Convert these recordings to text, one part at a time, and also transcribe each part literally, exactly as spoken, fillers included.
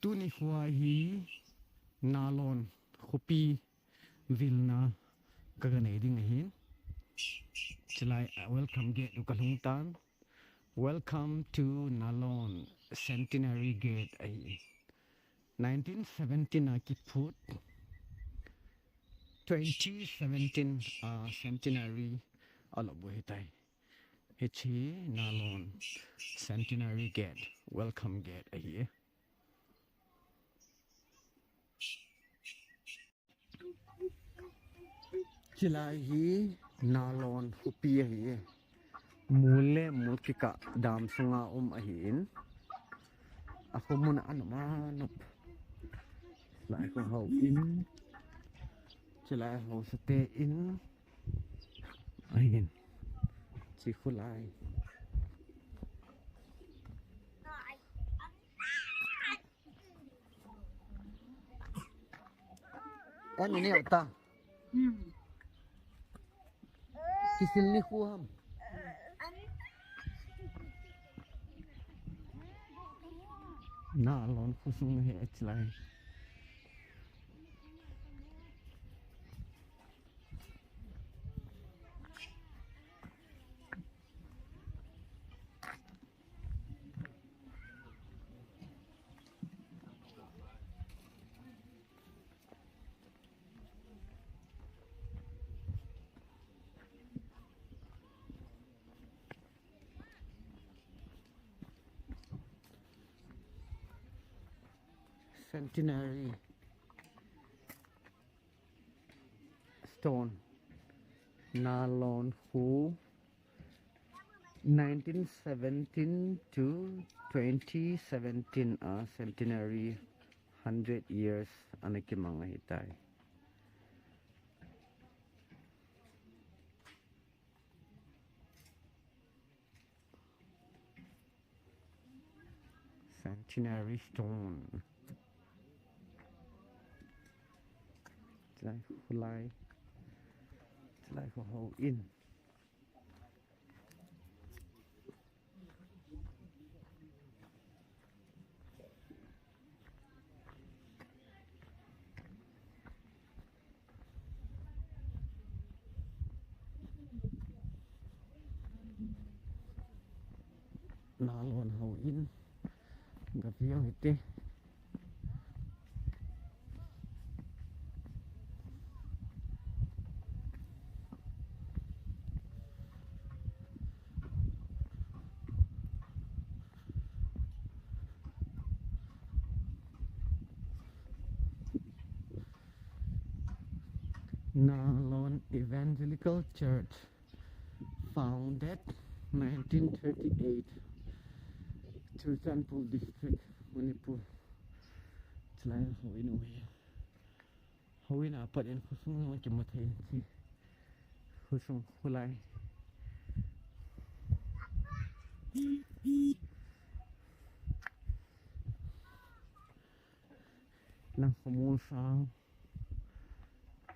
Tuni hua hi Nalon khopi vilna kaga nei ding ahin. Chulai, uh, welcome gate u kalhung tan. Welcome to Nalon Centenary Gate ahi. Nineteen seventeen a kiphut. Twenty seventeen, uh, centenary alo bu hitai. Hiche Nalon Centenary Gate, welcome gate ahi. Chulai hi Nalon khopi ahi. Mol le mol kikah dam sunga um ahin. Akho mun a anom anom. Lai kho hou in. Chulai haosate in. Ahin. Chi khulai. Ani neo ta. Hmm. Kisil ni khu ham. Nalon khosung hi chulai. Centenary Stone. Nalon khu nineteen seventeen to twenty seventeen, uh, centenary, hundred years ana kimang ahitai. Centenary Stone. Chulai khulai. Chulai kho hou in. Nalon hou in. Gavial hite. Nalon Evangelical Church, founded nineteen thirty-eight, Churachandpur District, Manipur. Chulai hou in u hi. Hou in apat in khosung jong kimu thei in chi. Khosung khulai. Lang kho mol sang.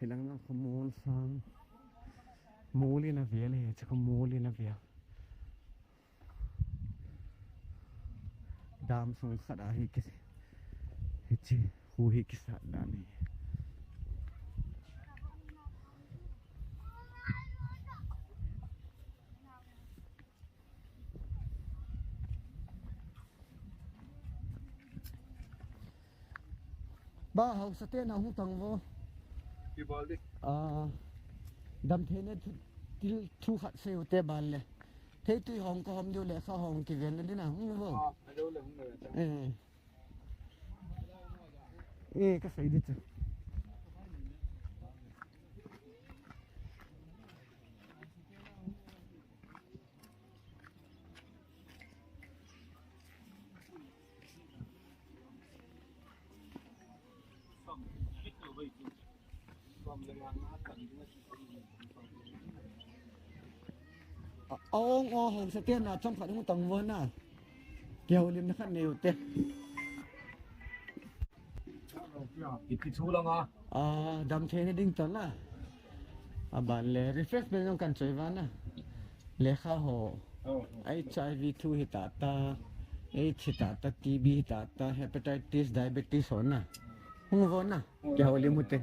Hilang lang kho mol sang. Mol in avel hi, chu kho mol in avel. Dam sung khat a hi ki, hiche khu hi kisat dan hi. Ba, haosa te na hung tang vo. Ki bol di. Ah, damtheina thu, thil thu khat sei u te ban le. Thei tui hong ka hom diu le kha hong kiven le ding na hung vo. Ah, a deu le hung le ta. Eh. Eh, ka sei di chu. A, ong o haosa te na chomkhat hung tang vo na. Kihoulimna khat nei u te. Iti thu lang a. Ah, damtheina ding ton la. Aban le refreshment jong kan choi va na. Lekha ho. Oh, oh. H I V thu hi ta ta. H hi tata, T B hi tata, hepatitis, diabetes ho na. Hung vo na. Kihoulim u te.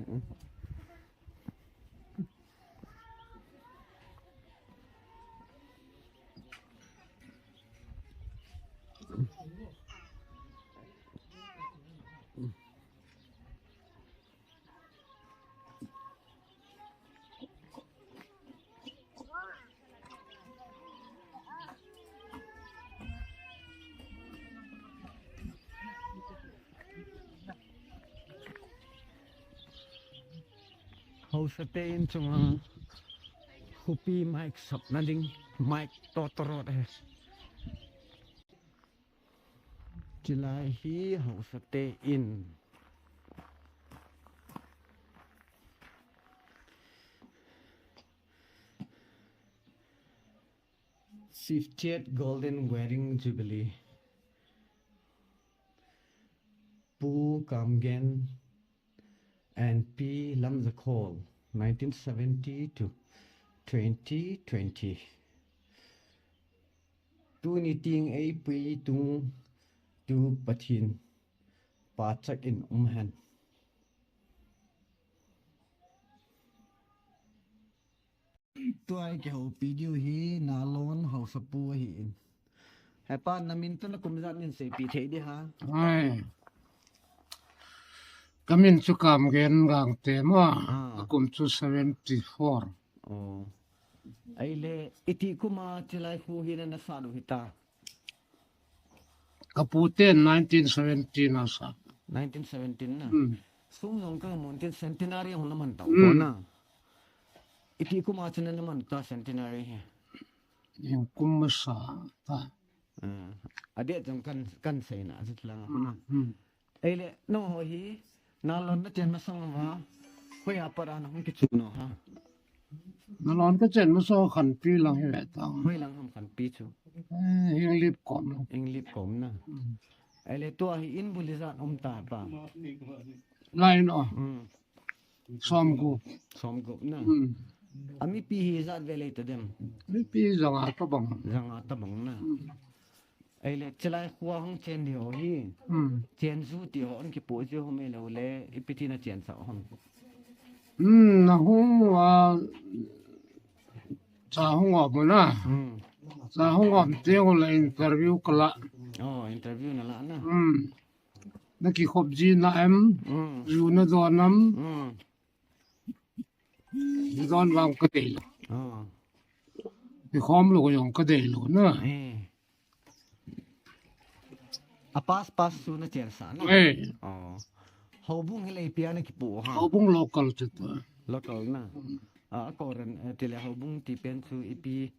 Haosa te in chunga khopi mic sapna ding, mic totorot ahi. Chulai hi haosa te in. Fiftieth Golden Wedding Jubilee. Pu Kamgen and Pi Lamjakhol, nineteen seventy to twenty twenty. Tuni ting eipui tung tu Pathen pachat in um hen. Tua i kihoupi diu hi Nalon haosapu ahi in. Hepa, na min toh na kum ijat nin seipeh thei ding ham? Ai. Ka min chu Kamgen Gangte mo. Ah. Ka kum chu seventy four. Oh. Ahile, iti kum a chulai kho hi na na sat u hita? Ka pu ten nineteen seventeen a sat. Nineteen seventeen na? Hmm. Sum jong ka mun tin centenary hung na man tau. Hmm. Ko na. Iti kum a chun na man ta centenary hi? Kum masa ta. Hmm. A date jong kan, kan sei na, a jit lang a. Hmm. Hmm. Ahile, nangho hi, Nalon na chen masang uva, hoiya pat a na hung kichun u ham? Nalon ka chen masang Khanpi lang hi ve ta. Hoi lang ham Khanpi chu? Eh, Henglep kom lang. Henglep kom na. Hmm. Ahile tua hi in bul ijat um ta pa? Lai no. Hmm. Somgup. Somgup na. Hmm. A mipi hi ijat vel ahi ta dem? Mipi janga tabang. Janga tabang na. Hmm. Ahile, chulai kho a hung chen ding ho hi. Hmm. Chenju ti ho, hung kipoh jiu ham ahilou le, ipi ti na chensah u ham? Hmm, na hung a, cha hung om na. Hmm. Cha hung om teng le interview ka la. Oh, interview na la na. Hmm. Na kikhop ji na em, Hmm. Ju na don em. Hmm. Ju don vang ka dei lou. Oh. Kikhom lou jong ka dei lou na. Eh. A pass, pass chu na chensah na? Eh. Oh. Houbung hi le ipi a na kipoh u ham? Houbung local chu ta. Local na. Hmm. A, a koren, eh, tile houbung ti pen chu ipi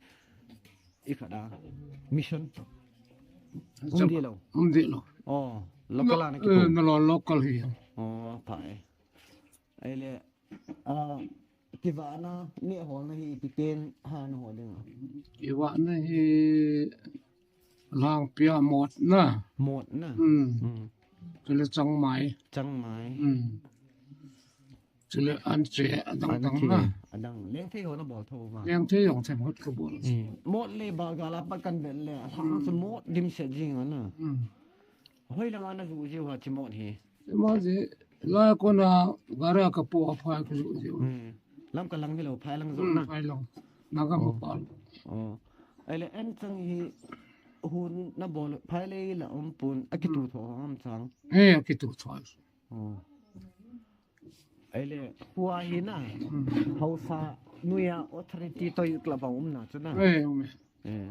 i khat a? Mission? Um ding lou. Um ding lou. Oh, local a na kipoh. Eh, Nalon local hi. Oh, pha e. Ahile, a, kivahna, neh holna hi ipi pen a na hol ding a? Kivahna hi Langpia mot na. Mot na? Hmm. Hmm. Chule changmai. Changmai. Hmm. Chule anche adang dang na. Adang. Lengthei ho na bol tho uva? Lengthei jong themkhat ka bol. Hmm. Mot le ba gal a pat kan vet le, a lhang chu mot dimset jing a na. Hmm. Hoilang a na ju jiu ham hiche mot hi? Hiche mot hi, lai kona gari a ka po a phai ka ju jiu. Hmm. Lamka lang hilou, phai lang jong na? Hmm, phai lang. Naga ma pal. Oh. Ahile, anchang hi hun na bol, phai le la um pon, a kitu tho ham chang? Eh, a kitu tho. Oh. Ahile, kho a hi na, Hmm. Haosa noiya authority toh club a um na chu na? Eh, um e. Eh.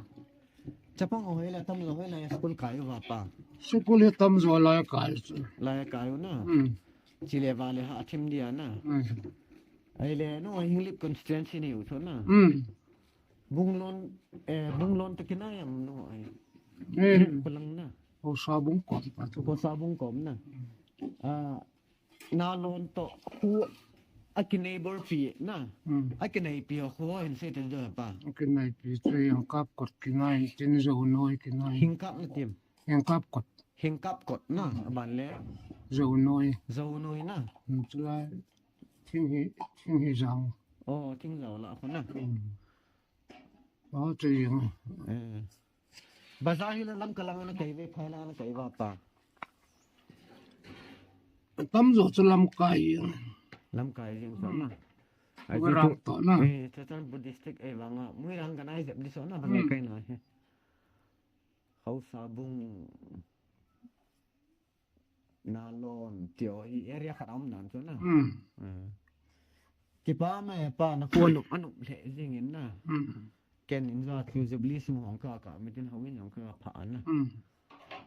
Chapang ho hi la tamjo hoilai school kai uva pa? School hi tamjo lai kai chu. Lai kai u na? Hmm. Chule vale ha thim dia na? Hmm. Ahile, nangho Henglep constituency nei u chu na? Hmm. Bunglon, eh, Bunglon toh kinai am nangho hi? Eh. Henglep kholang na? Haosa bung kom pa chu. Haosa bung kom na? Hmm. Ah, Nalon toh kho a ki neighbor pi na. Hmm. A kinaipi ho kho hin sei te jo pa? A kinaipi chu Hingkap kot kinai, tin Jounoi kinai. Hingkap na tim? Hingkap kot. Hingkap kot na, Hmm. Aban le? Jounoi. Jounoi na. Hmm, chulai Thinghi, Thinghi jang. Oh, Thingjao la kho na. Hmm. Oh, chu jang. Eh. Bazar hi la Lamka lang ana kai ve, phai lang ana kai va pa. Tamjo chu Lamka hi. Lamka hi jing sa na. Ai Lamka chu ram to na. Eh, Churachandpur district ei vanga. Moirang kanai jep di so na, bang Hmm. kai na hi. Haosa bung. Nalon, tio, hi area khat a um nan chu na. Hmm. Eh. Kipa me pa na ko nup, anup le jing in na. Hmm. Ken in ja chu Jubilee sung hong ka ka, mitin hong in hong ka pha na. Hmm.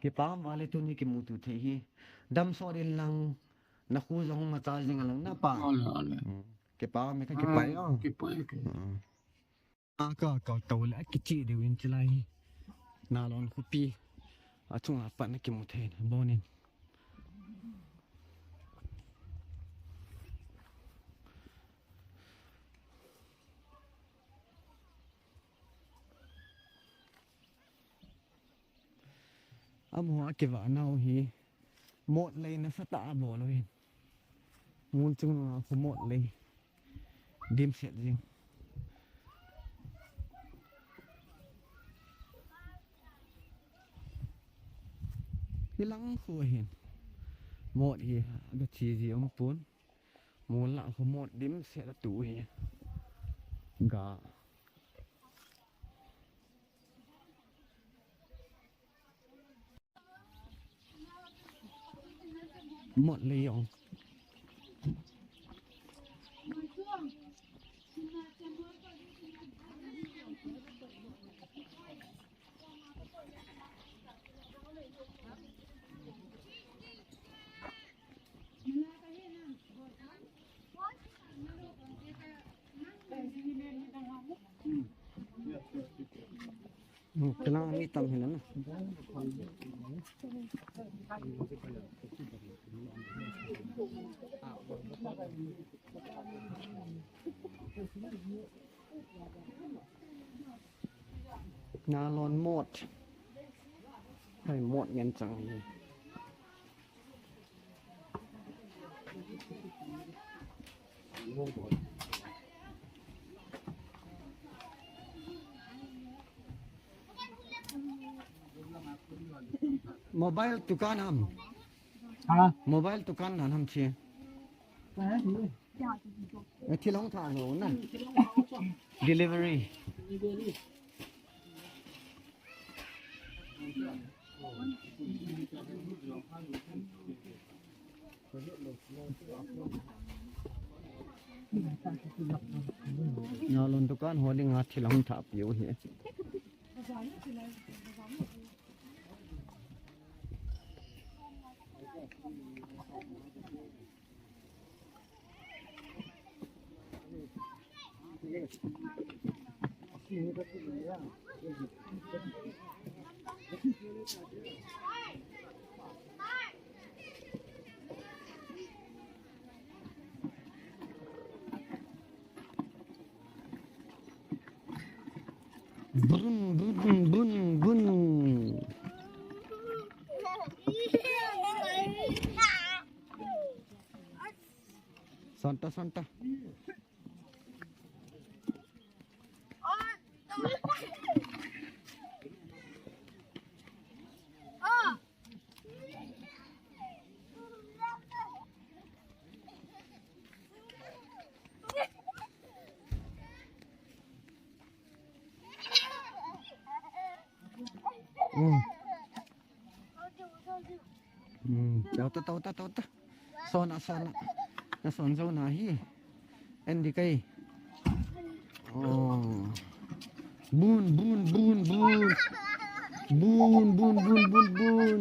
Kipa ma le tuni kimuto thei hi. Damsot in lang na khu jong ma cha jing a lang na pa. Ole, ole. Hmm. Kipa me ka kipa Ah, yo. Kipa ke. Hmm. A ka, ka to le, a kichi diu in chilai. Nalon khopi. A chunga pat na kimu thei na, bonin. Amaho a kivah nau hi mot lei nasatah a bol u hin. Mol chunga khu mot lei dimset jing. Hilang khu hin mot hi aga chi ji um pon. Mol lah khu mot dimset a tu hi. Ga. Mot lei jong. Hmm, kilang mi tam hi na na. Nalon mot. Hai mot ngen chang hi. Mobile dukan ham. Ha? Mobile dukan nan ham chi. Ka hi. Eh, thil hung tha ho na. Delivery. Nalon dukan ho dinga thil hung tha piu hi. Bun, bun, bun, bun. Santa, santa. Hmm. Hmm. Tau ta, tau ta, tau ta. Sona, sona. Na son jo na hi. Andy kai. Oh. Bun, bun, bun, bun. Bun, bun, bun, bun, bun.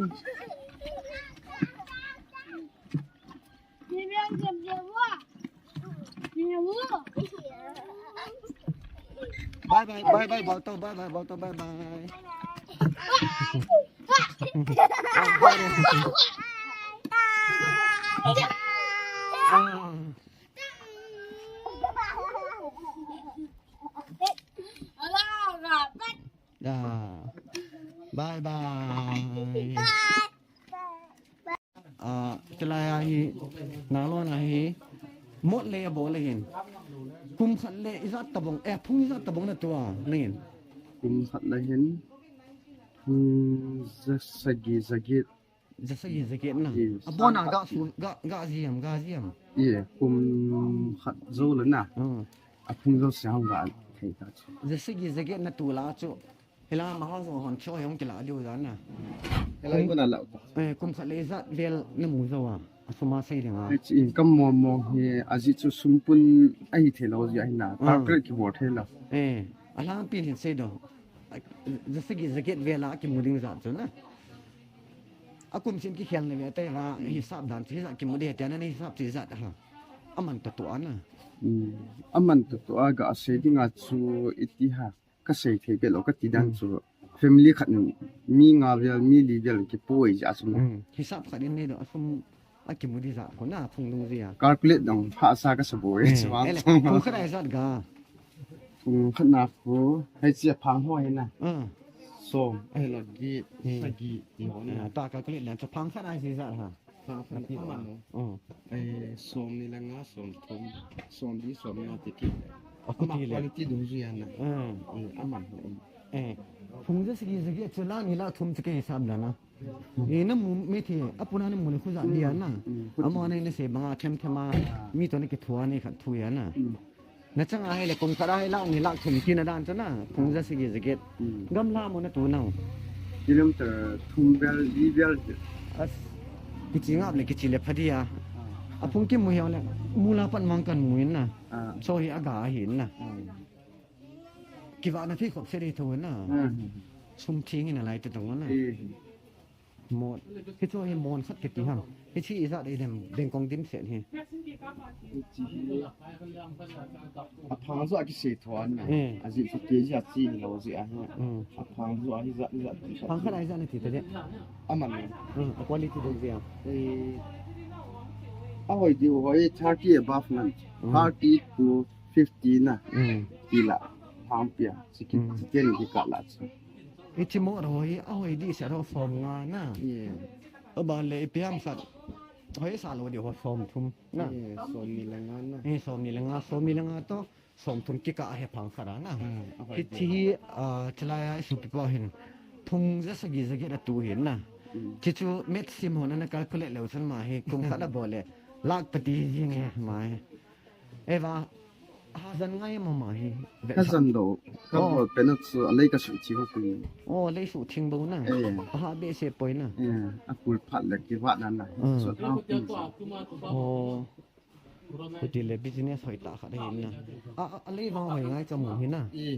Bye bye, bye bye, bol tau, bye bye, bol tau, bye bye. Ya. Bye bye. Ah, chulai a hi, nalon a hi, mot lei abol le hin. Kum khat le ijat tabang, eh, phung ijat tabang na tua, nin. Kum khat le hin. Hmm, jasagi, jagi. Jasagi, jaget na. Yes. Abon a ga su, ga, ga jiam, ga jiam. Ye, kum khat jou le na. Hmm. Aphung jou siang ga thei ta chu. Jasagi, jaget na tu la chu. Hila ma ho ho hon cho hong kila diu dan na. Hila ko na la. Eh, kum khat le jat vel na mu jou a. Asuma sei ding a. Ai chi in kam mo mo hi aji chu sumpun ahi thei lou ji ahi na. Hmm. Target ki bol thei lou. Eh, alang pin hin sei do. Jasagi, jaget vel a kimu ding jat chu na. Akum sin kikhel na ve te va, hisap dan chu hisap kimu de te na hisap chu jat ha. Aman to to ana. Hmm. Aman to to a ga sei ding a chu iti ha. Ka sei thei be lou ka ti dan chu. Family khat mi nga vel, mi li vel kipoi ja chu. Hmm. Hisap khat in nei do asum akimu di jat ko na phung dung ji a. Calculate dong pha sa ka sa boi. Eh, chu vang. Ele, phung khat a jat ga. Phung khat na khu, hei chia phang ho hei na. Ah. Som, hei la gi, hmm, sagi, ti ho na. Ah, ta calculate na, cha phang khat a si jat ha. Phang khat a man no. Oh. Eh, som ni le nga, som thum, som li, som nga ti ki. Aku ti le. Quality dung ji a na. Ah. Eh, aman ho. Eh. Phung jasagi, jagi, cha la ni la thum cha ke hisap da na. E, na mu, me thi, apuna na mu le khu ja dia na. Mm, mm. Amo na na se banga them them a, mi to na kithua ni khat thu ya na. Mm. Na chang a hei le kum khat a hei lak ni lak thum ti na dan chu na, phung jasagi jaget. Mm. Gamla mo na tu nau. Kilometer thum vel, li vel. As, kichi ngap le kichi le pha dia. Ah. Aphung kimu hiau le, mu la pan mang kan mu in na. Ah. So hi aga ahi in na. Ah. Kivahna thei khop se dei tho na. Mm. Sum thing in a lai te tong na. Mm. Mon. Hichu hi mon khat kiti ham. Hichi ijat dei dem, dengkong dimset hi. Aphang jo a kisei tho an na. Eh. Aji chu kg a chi lou ji ahi. Mm. Aphang jo a hi jat, jat. Phang khat a ijat na ti ta je. Aman na. Mm, a quality dei ji a. Eh. Ahoi diu hoi thirty above na. Mm. Thirty to fifty na. Mm. Kila. Phang pia. Chicken, mm, chicken kikah la chu. Ichi mo ro hi, ahoi di se ro som nga na. Yeah. Aban le ipi ham khat. Hoi sa lou di ho som thum na. Yeah, som ni le nga na. Eh, som ni le nga, som ni le nga to, som thum kikah a hi phang khat a na. Ah, ahoi di. Hichi hi, ah, chilai a isu pi po hin. Phung jasagi jaget a tu hin na. Mm. Chichu met sim ho na na calculate leu chun ma hi, kum khat a bol le. Lak pati jing e ma hi. Eva, ha jan ngai mo ma hi. Ka jan do. Ka bol pe na chu a lei ka su chi ho pui. Oh, lei su thing bo na. Eh. Ha be se poi na. Eh, a kul phat le ki va na na. Mm. So ha pui. Oh. Kuti le business hoi ta kha de na. A, a, a lei vang hoi ngai ka mo hi na. Eh.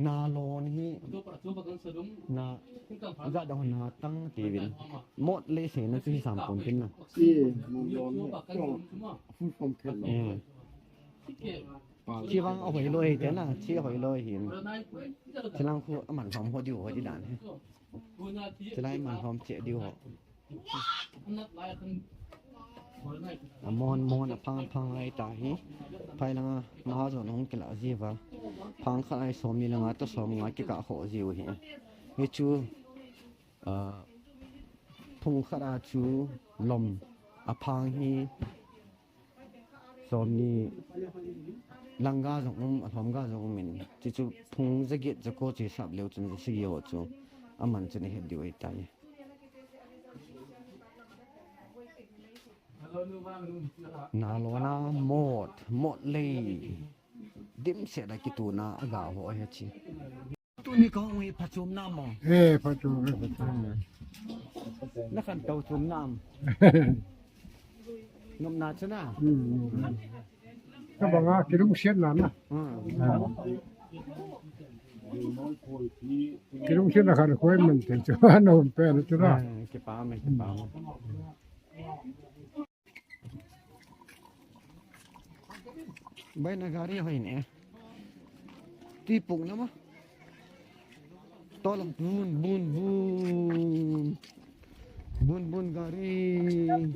Nalon hi na ja dong na tang ti vin. Mot le se na chu hi sam pon tin na. Si, nalon hi. Full form khel lo. Eh. Chi vang a hoi loi te na, chi hoi loi hin. Chi lang khu a man hom ho diu ho di dan he. Chi lai man hom che diu ho. A mon mon a phang phang lai ta hi. Phai langa mahajon hung kila jiu va. Phang khat a som ni le nga to som nga kikah ho jiu hi. Hichu, ah, phung khat a chu lom a phang hi som ni lang ga jong um, a lhom ga jong um in. Chichu phung jaget jako chi sap leu chun jasagi ho chu. A man chun i het diu ahi tai. Nalona mot, mot lei. Dimset a kituna a ga ho ahi chi. Tuni ka hung hi phachom na mo. Eh, phachom, eh, phachom. Na khan to chom na am. Nom na chana. Hmm. Ka banga kilungset na na. Hmm. Ah. Kilungset na khan khoi man te chu. Nom pe na chu na. Ah, kipa me, kipa me. Bai na gari hoi ne. Ti puk na ma. Tolong bun, bun, bun. Bun, bun gari.